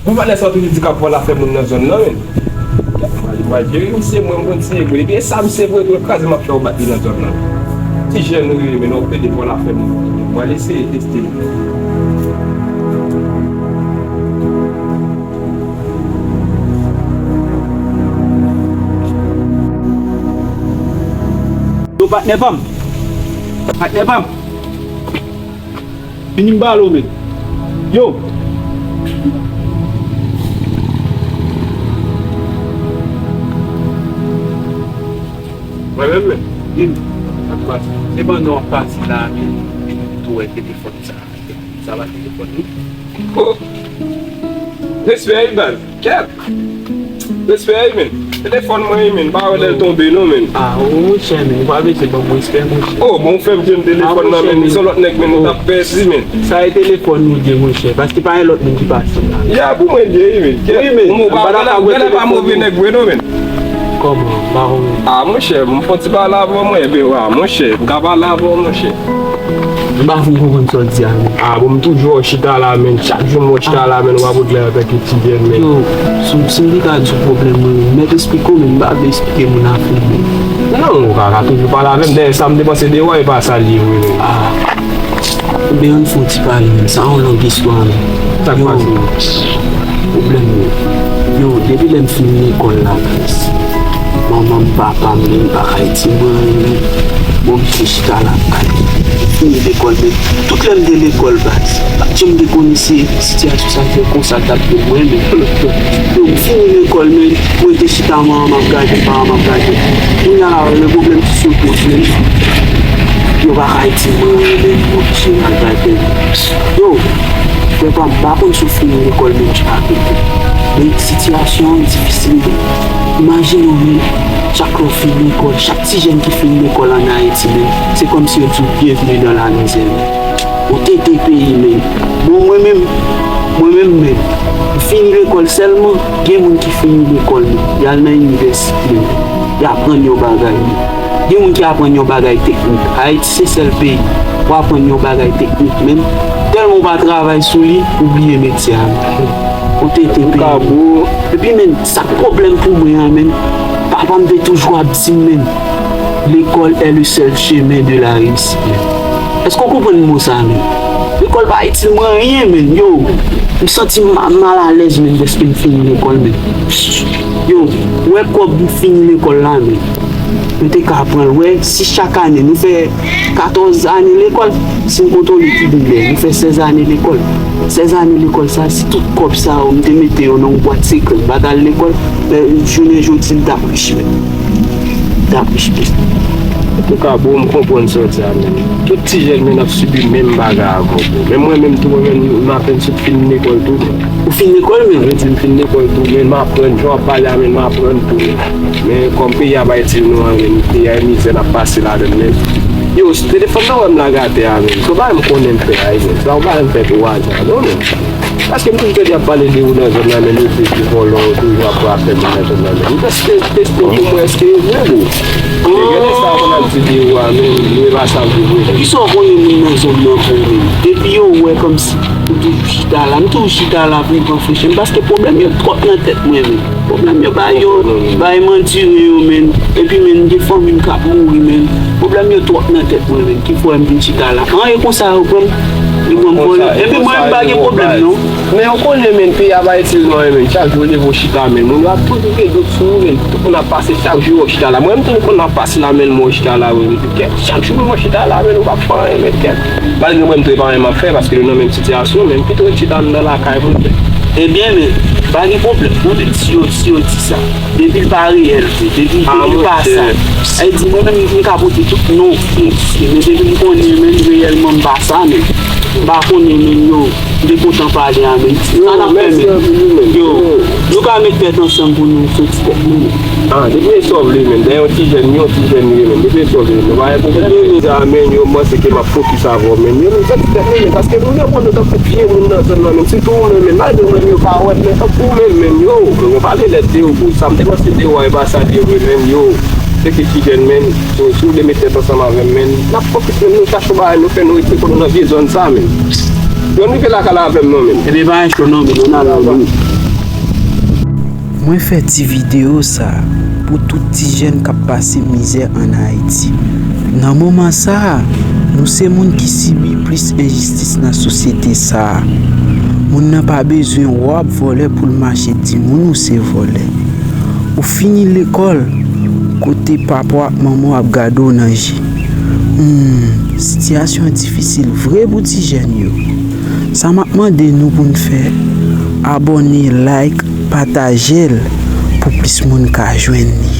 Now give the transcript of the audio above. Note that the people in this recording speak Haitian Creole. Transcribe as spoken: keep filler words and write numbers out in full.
Bon, valè sa w toujou di k ap vòlò afè moun nan zòn nan, men. Mwen, mwen, jere misye, mwen, mwen, ti egre. Ebyen, sa misye vre, tou kraze, m ap fè w bat li nan zòn nan. Ti jèn ou ye, men w ap plede vòlò afè moun. Mwen, eseye teste l. Yo, patnè pa m. Patnè pa m. Vini m pale w, men. Yo! Mwen menm, men. Vini. Sa k pase? Se pandan w ap pase la, men, men m tou wè telefòn sa. Sa pa telefòn nou? Oh! Respè, wi, baz. Kèt! Respè, wi, men. Telefòn mwen, wi, men. M pa wè lè l tonbe, non, men. Ah, oh, monchè, men. Ou pa bezwen ban m respè, monchè. Oh, bon, ou fè m jwenn telefòn nan, men. Se yon lòt nèg, men, nou t ap pèdi, men. Sa e telefòn nou gen, monchè. Paske pa gen lòt moun ki pase la. Ya, pou mwen, li ye, wi, men. Kèt. Wi, men. Ou pa wè lè pa move nèg vre, non, men. Kòman? M pa konprann. Ah, monchè, m fon ti pale avè w, mwen. Ebyen, wa, monchè. M ka pale avè w, monchè. M pa fin konprann sa w di a, men. Ah, bon, m toujou wè w chita la, men. Chak jou m wè w chita la, men, w ap regle avèk yon ti jèn, men. Yo, si, si m te ka di w pwoblèm mwen, men, mèt esplike w, men, m pa vle esplike moun afè, men. Non, ou pa ka toujou pale avè m. Dèyè sa m te panse de ou, e pa sa l ye vre, men. Ah. Ebyen, ann fè yon ti pale, men. Sa yon long istwa, men. Sa k pase? Pwoblèm yo. Yo, depi lè m fin lekòl la, guys, manman m, papa m, menm pa ka ede m anyen, men m oblije chita lakay. Fini lekòl, men tout lè m te lekòl, baz, m pa t janm te konnen se sitiyasyon sa fè konsa t ap ye mwen, men yo, m fini lekòl, men m rete chita, manman m ap gade m, papa m ap gade m. Kounye a la, lè pwoblèm ti sou kote m, yo pa ka ede m anyen, men m oblije al bay pèmi. Yo, frè pa m, m pa konn si w fini lekòl menm jan avè m, men sitiyasyon an difisil, men. Imajine w, men, chak lè w fin lekòl, chak ti jèn ki fin lekòl ann Ayiti, men, se kòmsi yo di w bienvenue dans la misère, men. Ou tete peyi, men. Bon, mwen menm, mwen menm, men, m fini lekòl sèlman, gen moun ki fini lekòl, men, y al nan inivèsite, men, y aprann yon bagay, men. Gen moun ki aprann yon bagay teknik. Ayiti se sèl peyi ou aprann yon bagay teknik, men tèlman ou pa travay sou li, ou bliye metye a, men. Ou tete peyi. Epi, men, sa k pwoblèm pou mwen an, men, papa m te toujou ap di m, men, l'école est le seul chemin de la réussite, men. Èske w konprann mo sa, men? Lekòl pa itil mwen anyen, men. Yo, m santi m ma-, malalèz, men, dèske m fini lekòl, men. Yo, ou wè kòb m fini lekòl la, men. Nou te ka pran l, wè, si chak ane, nou fè katòz ane lekòl, si n kontwole ki byen, nou fè sèz ane lekòl. Sèz ane lekòl sa, si tout kòb sa yo, m te mete yo nan yon bwat sekrè, m pa t al lekòl, men jounen jodi, m t ap rich, men. M t ap rich, men. Antouka, bro, m konprann sa w di a, men. Tout ti jèn, men, ap sibi menm bagay avè w, bro. Men mwen menm tou, mwen menm, m apèn sot fin lekòl tou, men. Ou fin lekòl menm? Sa vle di m fin lekòl tou, men m aprann, jan w ap pale a, men m aprann tou, men. Men kòm peyi a pa itil nou anyen, men peyi a e mizè n ap pase ladan l, men. Yo, telefòn nan wè m lage atè a, men. Sa w pa wè m konnen m fè a, men. Sa w pa wè m fè pou wajan, non, men. Paske m toujou tande y ap pale de ou nan zòn nan, men yo di ki vòlò, toujou ap pran afè moun nan zòn nan, men. M teste, teste pou mwen, èske e vre, bro? Gen de sa konn ap di de ou a, men, men pa sa vre, vre. Kisa w konnen moun nan zòn nan pou ou menm? Depi yo wè kòmsi ou toujou chita la, m toujou chita la pou m pran freche m, paske pwoblèm yo twòp nan tèt mwen, men. Pwoblèm yo bay yo, bay mandire yo, men. Epi, men, gen fanmi m k ap mouri, men. Pwoblèm yo twòp nan tèt mwen, men. Ki fè m vin chita la. An, e konsa yo pran m, yo pran m vòlè. Epi mwen menm m pa gen pwoblèm, non. Men ou konnen, men, peyi a pa itil nou anyen, men. Chak jou w leve w chita, men. Moun yo ap toujou gen dout sou ou, men. Tout moun ap pase chak jou yo chita la. Mwen menm tou, moun ap pase la, men, mwen chita la, wi, men. Kèt, chak jou mwen chita la, men, ou pa fè anyen, men, kèt. Malgre mwen menm tou, e pa anyen m ap fè, paske nou nan menm sitiyasyon, men m pito ret chita anndan lakay mwen, men. Ebyen, men, pa gen pwoblèm, non, men, si yo, si yo di sa. Depi l pa reyèl vre, depi, depi l pa sa. Sa vle di, mwen menm, m ka pote tout non, men depi m konnen, men, reyèlman, m pa sa, men. M pa konnen, men, yo. M te kontan pale a, men. Sa n ap fè, men. Yo, nou ka met tèt ansanm pou nou soti tèt nou, men. Ah, depi e sa w vle, men. Dèyè yon ti jèn, yon ti jèn, wi, men. Depi e sa w vle, men. Nou pa gen pwoblèm. Sa, men, yo, m panse ke m ap fokis avè w, men. Yo, men, soti tèt nou, men. Paske nou nan pran nou tankou vye moun nan zòn nan, men. Sitou ou menm, men. Malgre ou menm, yo pa wè, men tankou ou menm, men, yo. Mwen pale lèd de ou pou sa. M te panse de ou a, e pa sa de ou, men, yo. Se ke ti jèn, men. So, si w vle met tèt ansanm avè m, men. N ap fokis, men. Nou chache yon bagay, nou fè, nou rete kote nou nan vye zòn sa, men. Yo, nou rive lakay la avè m, non, men. Ebyen, pa gen cho, non, men. Nou nan la, non. Mwen fè ti videyo sa pou tout ti jèn k ap pase mizè ann Ayiti. Nan moman sa a, nou se moun ki sibi plis enjistis nan sosyete sa a. Moun nan pa bezwen wè w ap vòlè pou l mache di moun ou se vòlè. Ou fini lekòl, kote papa w ak manman w ap gade w nan je. Hmm, sitiyasyon an difisil vre pou ti jèn yo. Sa m ap mande nou pou n fè, abòne, like, pataje l pou plis moun ka jwenn li.